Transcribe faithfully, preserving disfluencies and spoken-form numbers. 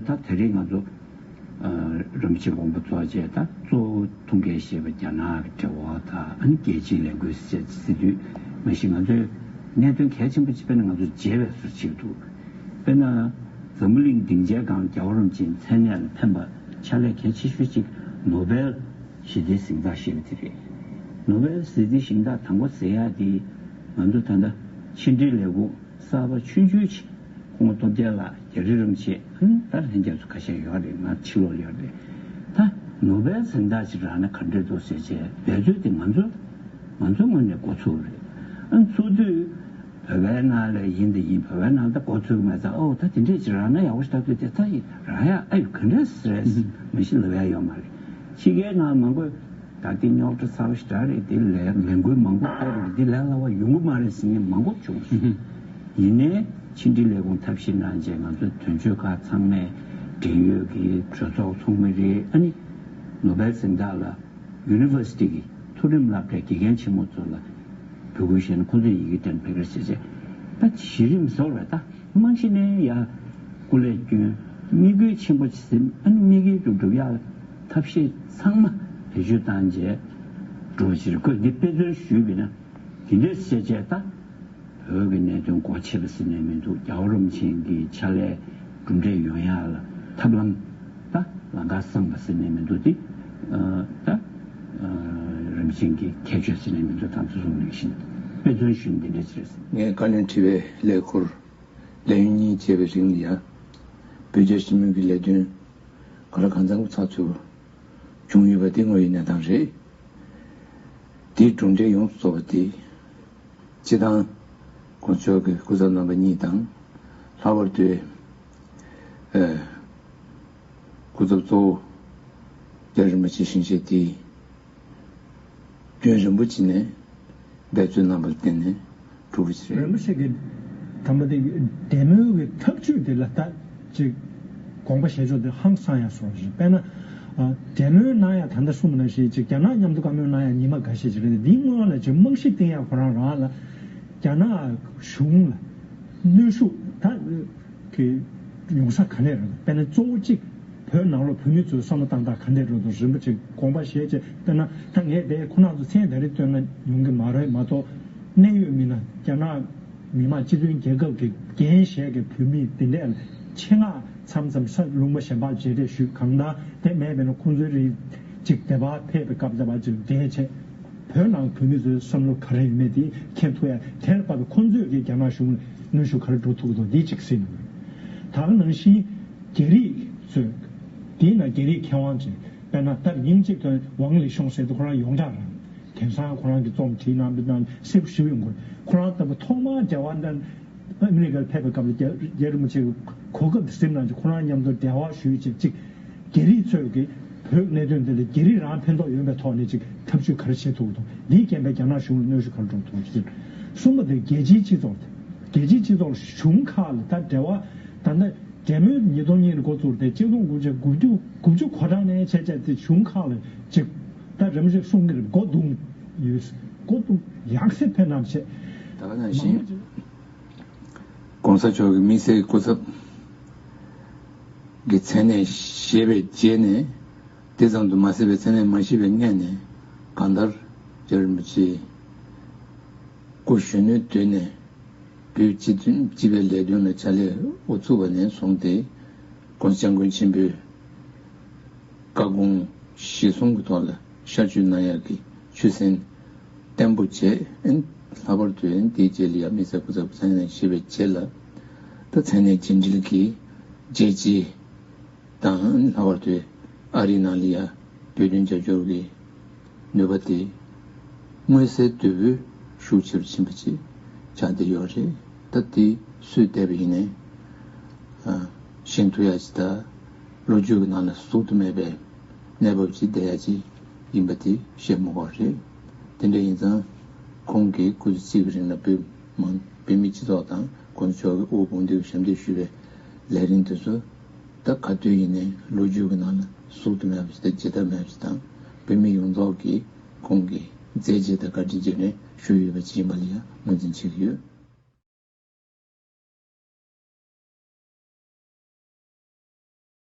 ད་དེ་རིང་ང་ཚོ་ཨ་རིན་པོ་ཆེ་དགོངས་པ་རྫོགས་རྗེས་ད་གཙོ་བོ་ཐུགས་འགན་བཞེས་པ་རྒྱ་ནག་གི་འབྲེལ་བ་དང་ཨ་ནི་རྒྱལ་སྤྱིའི་ལས་འགུལ་ཟེར་ཟེར་དུས་མ་གཞི་ང་ཚོའི་གནད་དོན་གལ་ཆེན་པོ་ཅིག་དཔེར་ན་ང་ཚོ་བརྗེད་པའི་བཟོ་བྱེད་འདུག་དཔེར་ན་འཛམ་བུ་གླིང་སྡིངས་ཆའི་སྒང་རྒྱལ་བ་རིན་པོ་ཆེའི་མཚན་གནས་ལ་ཕན་པ་ཕྱག་ལས་གལ་ཆེ་ཤོས་ཅིག་ནོ་བེལ་ཞི་བདེའི་གཟེངས་རྟགས་ཞེས་པ་དེ་རེད། ནོ་བེལ་ཞི་བདེའི་གཟེངས་རྟགས་དང་པོ་ཟེར་ཡག་དེ་ང་ཚོ་ད་ལྟ་ཕྱི་འབྲེལ་ལས་ཁུངས་གསར་པ་ཆུང་ཆུང་ཅིག་ཁོང་སྟོབས་རྒྱལ་ལགས་རྒྱ་རི་རིན་པོ་ཆེ་ཨང་ད་ལྷན་རྒྱས་ཚོ་ཁ་ཤས་ཡོད་རེད། ང་ཕྱི་ལོགས་ཡོད་རེད། ད་ནོ་བེལ་གཟེངས་རྟགས་ཅིག་རག་ན་ག་འདྲས་འདུག་ཟེར་བྱས་འབད་རྩོལ་དེ་ང་ཚོ་ང་ཚོའི་ངོས་ནས་འགོ་ཚུགས་རེད། ཨང་ཚུགས་དུས་བོད་པའི་ནང་ལ་ཡིན་དང་ཡིན་བོད་པའི་ནང་ད་འགོ་ཚུགས་མེད་ཙང་ཨོ་ད་དེ་འདྲས་ཅིག་རག་ན་ཡག་པོ་ཞིག་ད་དུས་དེ་ད་ཡིན་རག་ཡག་ཨ་ཡོད་ག་འདྲས་རེད་མ་གཞི་ལབ་ཡག་ཡོད་མ་རེད། ཕྱི་རྒྱལ་ནང་མང་པོས་ད་ལྟའི་རྙོག་དྲ་ཚ་བ་ཞིག་འདྲ་རེད། འདི་ལས་ལས་འགུལ་མང་པོ་སྤེལ་རེད། འདི་ལས་སླ་བ་ཡོང་གི་མ་རེད་ཟེར་མཁན་མང་པོ་བྱུང་སོང་། ཡིན་ནའི་ཕྱི་འབྲེལ་ལས་ཁུངས་ཐབས་ཤེས་གནང་རྗེས་ང་ཚོ་དོན་གཅོད་ཁག་ཚང་མས་འབྲེལ་ཡོད་ཀྱི་གྲོས་ཚོགས་ཚོགས་མི་རེད། ཨ་ནི་ནོ་བེལ་གཟེངས་རྟགས་ལ་ཡུ་ནི་ཝར་སི་ཊི་གི་མཐོ་རིམ་སློབ་གྲྭའི་དགེ་རྒན་ཆེན་མོ་ཚོ་ལ་འབོད་སྐུལ་བྱས་ནས་ཁོ་ཚོས་ཡི་གེ་སྤྲད་ནས་ཕེབས་སྐུལ་བྱས་རྗེས་ད་གཞི་རིམ་བཟོ་བ་ད། རྨང་གཞི་ནས་ཡ་སྐུ་ལས་བསྐྱོན། དམིགས་ཡུལ་ཆེན་པོ་ཅིག་ཟིན་ཨ་ནི་དམིགས་ཡུལ་དུ་འགྲུབ་ཡག་ལ་ཐབས་ཤེས་ཚང་མ་བེད་སྤྱོད་བཏང་རྗེས་འགྲོ་ཕྱིར་ཁོས་འདི་དཔེ་མཚོན་ཞུས་པ་ཡིན་ན་འདི་འདྲས་བྱས་རྗེས་ད་བོད་ཀྱི་གནད་དོན་སྒོ་ཕྱེ་བ་ཟེར་ནས་མི་འདུག་རྒྱལ་བ་རིན་པོ་ཆེ་གི་ཕྱག་ལས་གྲུབ་འབྲས་ཡོང་ཡག་ལ་ཐབས་ལམ་ད་ལམ་ཁ་བསམ་པ་ཟེར་ནས་མི་འདུག་དེ་ད་རིན་པོ་ཆེ་གི་ཁྱད་ཆོས་ཟེར་ནས་མི་འདུག་ད་ཚོ་གསུངས་ནས་བཞིན་དཔེ་མཚོན་ཞུས་འདི་འདྲས་བྱས། ངས་བཀའ་བློན་ཁྲི་པའི་ལས་ཁུར། ལས་ཡུན་གཉིས་བྱས་པའི་རིང་ལ་ཡང་བོད་རྒྱ་ཞི་མོལ་གྱི་ལས་དོན་ག་ལ་གང་འཚམ་ཚགས་ཚུད་པོ་བྱུང་ཡོད་པ་དེ་དངོས་ཡོད་གནས་སྟངས་རེད། དེའི་གྲུབ་འབྲས་ཡོངས་སུ་རྫོགས་པ་དེ་སྤྱི་བཏང་གོང་ས་མཆོག་གི་སྐུ་ཚབ་རྣམ་པ་གཉིས་དང་། ལྷག་པར་དུ་ཨ་སྐུ་ཚབ་གཙོ་བོ་རྒྱ་རིན་པོ་ཆེ་ཞིང་གཤེགས་དེ། རྒྱུན་རིང་པོ་ཅིག་ནས་འབད་རྩོལ་གནང་བར་བརྟེན་ནས་གྲུབ་པ་ཞིག་རེད། རིན་པོ་ཆེ་གི་དམ་པ་དེ་འབྲེལ་མོལ་གྱི་ཐབས་ཇུས་དེ་ལ་ལྟ་ཅིག་དགོངས་པ་བཞེས་ཕྱོགས་དེ་ཧང་སང་ཡག་སོང་ཞིག་དཔེར་ན་ཨ་འབྲེལ་མོལ་གནང་ཡག་ད་ལྟ་གསུངས་པ་ནང་བཞིན་ཅིག་རྒྱ་ནག་མཉམ་དུ་བཀའ་མོལ་གནང་ཡག་ཉི་མ་འགའ་ཤས་ཅིག་རེད། དེ་འདིའི་སྔོན་ལ་ཅིག་རྨང་གཞི་བཏིང་ཡག་ཁོ་རང་རང་ལ་རྒྱ་ནག་གཞུང་ལ་གནོན་ཤུགས་ད། གི་ཡོང་ས་ག་ནས་རེད། དཔེར་ན་གཙོ་བོ་གཅིག་བོད་ནང་ལོགས་བོད་མི་ཚོའི་བསམ་བློ་བཏང་སྟངས་ག་འདྲས་རེད་འདུག་རིན་པོ་ཆེ་དགོངས་པ་བཞེས་བྱས་བལྟས་ན་ད་ངས་དེ་ཁོ་རང་ཚོ་མཚན་ད་རེས་བཏོན་ན་ཡོང་གི་མ་རེད་མ་གཏོགས་གནད་ཡོད་མི་སྣ་རྒྱ་ནག་མི་དམངས་སྤྱི་མཐུན་རྒྱལ་ཁབ་ཀྱི་འགན་བཞེས་ཀྱི་བོད་མི་དེ་འདྲས་ཆེད་མངགས་མཚམས་མཚམས་ས་ལུང་པ་གཞན་པར་མཇལ་འཕྲད་ཞུས་གང་ལྟར་དེ་མེད་པས་ན་ཁོང་ཚོའི་རིགས་གཅིག་དེ་བར་ཕེབས་པའི་སྐབས་དེ་བར་གཅིག་མཇལ་བྱས། བོད་ནང་བོད་མི་ཚོའི་བསམ་བློ་ག་རེ་ཡོད་མེད་དེ་མཁྱེན་ཐུབ་ཡ་དེར་དཔག་པའི་ཁོང་ཚོས་ཀྱི་རྒྱ་ནག་གཞུང་ལ་གནོན་ཤུགས་ག་རེ་འགྲོ་ཐུབ་ཀྱི་འདུག་འདི་གཅིག་ཟིན་ཡོད། ད་ག་ནང་བཞིན་རྒྱ་རིགས་ཚོས་དེའི་ནང་རྒྱ་རིགས་མཁས་དབང་ཅིག་དཔེར་ན་ད་རིང་གཅིག་ཏུ་ཝང་ལི་ཤོང་ཟེར་དུས་ཁོ་རང་ཡོངས་གྲགས་རང་དེང་སང་ཁོ་རང་གི་རྩོམ་བྲིས་གནང་པའི་ནང་གསལ་པོ་ཞིག་ཡོང་གི་རེད། ཁོ་རང་ལྟ་བུ་ཐོག་མར་འབྲེལ་བ་འདྲ། ཨ་མི་རི་ཀར་ཕེབས་པའི་སྐབས་ལ་རྒྱ་རྒྱ་རིན་པོ་ཆེ་གི་གོ་སྐབས་དེ་ཟིན་གནང་རྗེས་ཁོ་རང་མཉམ་དུ་འབྲེལ་བ་ཞུས་རྗེས་གཅིག་རྒྱ་རིགས་ཚོས་ཀྱི་བོད་གནད་དོན་འདི་ལ་རྒྱ་རིགས་རང་ཕན་ཐོགས་ཡོད་པའི་ཐོག་ནས་གཅིག་ཐབས་ཇུས་ག་རེ་བྱེད་ཐུབ་ཀྱི་འདུག་འདིའི་རྐྱེན་པས་རྒྱ་ནག་གཞུང་ལ་གནོན་ཤུགས་ག་རེ་འགྲོ་ཐུབ་ཀྱི་འདུག་གསུམ་པ་དེ་རྒྱལ་སྤྱིའི་སྤྱི་ཚོགས་དེ་རྒྱལ་སྤྱིའི་སྤྱི་ཚོགས་གཞུང་ཁག་ལ་ད་འབྲེལ་བ་ད་ལྟ་འབྲེལ་མོལ་ཉིས་སྟོང་གཉིས་ལ་འགོ་བཙུགས་ཏེ་གཅིག་སྟོང་དགུ་བརྒྱ་དགུ་བཅུ་དགུ་བཅུ་གོ་གྲངས་ནས་བྱས་བྱས་ཏེ་གཞུང་ཁག་ལ་གཅིག་ད་རིམ་བཞིན་གསུང་གི་རེད། མགོ་བརྡུང་ཡོད། མགོ་བརྡུང་ཡག་སེ་ཕན་ནམ་བྱས། ད་ག་ནང་བཞིན། གོང་ས་མཆོག་གི་དམིགས་བསལ་སྐུ་ཚབ་ཀྱི་མཚན་གནས་བཞེས་པའི་རྗེས་ནས་དེ་ཙམ་དུ་མ་ཟད་པའི་མཚན་གནས་མ་བཞེས་པའི་སྔས་ནས་གང་ལྟར་རྒྱ་རིན་པོ་ཆེ་སྐུ་གཞོན་ནུའི་དུས་ནས་བོད་སྤྱི་མཐུན་སྤྱི་པའི་ལས་དོན་ལ་ཕྱག་ལས་འགོ་ཚུགས་པ་ནས་བཟུང་སྟེ་༸གོང་ས་༸སྐྱབས་མགོན་ཆེན་པོའི་བཀའ་དགོངས་གཞིར་བཟུང་གི་ཐོག་ལ་ཤར་བསྐྱོད་གནང་ཡག་གི་ཆོད་སེམས་བརྟན་པོ་བྱས། ཨན་ལྷག་པར་དུ་ཨན་དེའི་རྗེས་ལ་ཡང་དམིགས་བསལ་སྐུ་ཚབ་མཚན་གནས་བཞེས་པའི་རྗེས་ལ་ད་མཚན་གནས་རྗེས་འབྲེལ་གྱི་རྒྱལ་སྤྱི་དང་ལྷག་པར་དུ་ཨ་རིའི་ནང་ལ་ཡང་བོད་དོན་རྒྱབ་སྐྱོར་གྱི་ནུས་པ་དེ་མངོན་གསལ་དོད་པོས་ཤུགས་ཆེ་རུ་ཕྱིན་པ་ཅིག་ཆགས་བསྡད་ཡོད་རེད། ད་དེ་སུས་བལྟས་པ་ཡིན་ནའི་ཤེས་ཐུབ་ཡ་ཅིག་དང་ལོ་རྒྱུས་ཀྱི་ནང་ལ་ཟུག་ཏུ་མེད་པའི་གནས་བབ་ཅིག་བསྡད་ཡ་ཅིག་ཡིན་པ་དེ་བཤད་མི་དགོས་རེད། དེ་འདྲ་ཡིན་ཙང་ཁོང་གིས་སྐུ་ཚེ་གཅིག་གི་རིང་ལ་བོད་མང་བོད་མི་སྤྱི་ཚོགས་དང་༸གོང་ས་མཆོག་གིས་དབུ་དཔུང་སྡེ་ཞབས་འདེགས་ཞུས་པའི་ལས་རིམ་དེ་ཚོ་ད་ག་དུས་ཡིན་ནའི་ལོ་རྒྱུས་ཀྱི་ནང་ལ་ཟུག་ཏུ་མེད་པ་ཞིག་དང་བརྗེད་ཐབས་མེད་པ་ཞིག་དང་བོད་མི་ཡོངས་རྫོགས་ཀྱིས་ཁོང་གི་མཛད་རྗེས་དང་བཀའ་དྲིན་རྗེས་དྲན་ཞུས་ཡོད་པ་ཅིག་ཡིན་པ་ལ་ཡང་ངོས་འཛིན་བྱེད་ཀྱི་ཡོད།